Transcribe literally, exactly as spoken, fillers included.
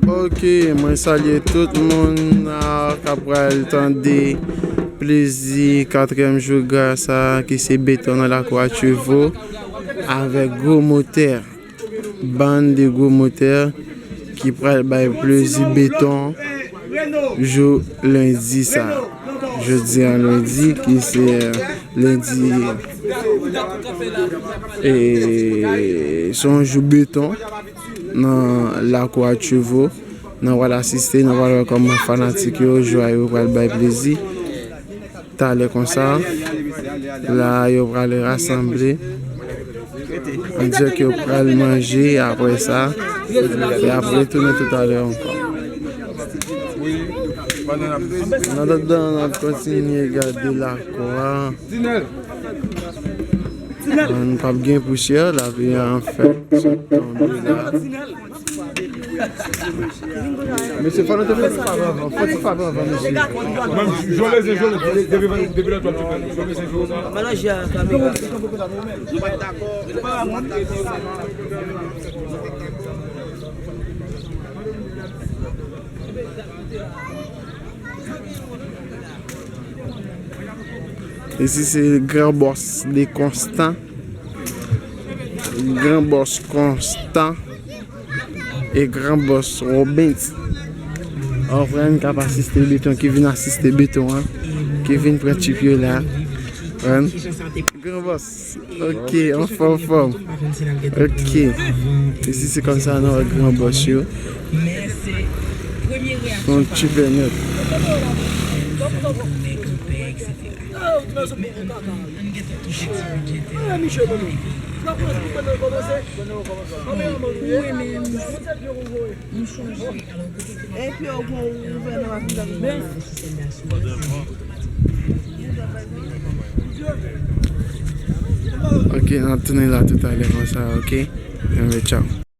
Ok, mwen salye tout moun ah, k ap pral tande plezi katriyèm jou gra sa ki se beton nan lakou a Chevaux avèk gwo motè. Bann de gwo motè ki pral bay plezi beton jou lendi sa. Jodi a lendi ki se lendi e se yon jou beton nan lakou a Chevaux. Nou pral asiste, nou pral wè kòman fanatik yo, jwa yo pral bay plezi. Talè konsa, la yo pral rasanble. Ann di ke yo pral manje apre sa. E apre tounen toutalè ankò. Nan lòt dan, n ap kontinye gade lakou a. Ann p ap gen pousyè, lapli an fèk sot tonbe la. Mesye, fò nou te fè ti fab anvan, fò ti fab anvan, mesye. Menm Jolese, Jolese, depi, depi lòt bò, Jolese, Jolese. Manje a kamera. Isi se gran bòs de Konstan. Gran bòs Konstan e gran bòs Robens. Anfrè n k ap asiste beton, ki vin asiste beton an, ki vin pran tchip yo la. Gran bòs. Ok, anfòm, anfòm. Ok. Isi se konsa nou wè gran bòs yo. Se yon tchip nèt. Ok, n ap tounen la toutalè konsa, ok? Anben, tchaw.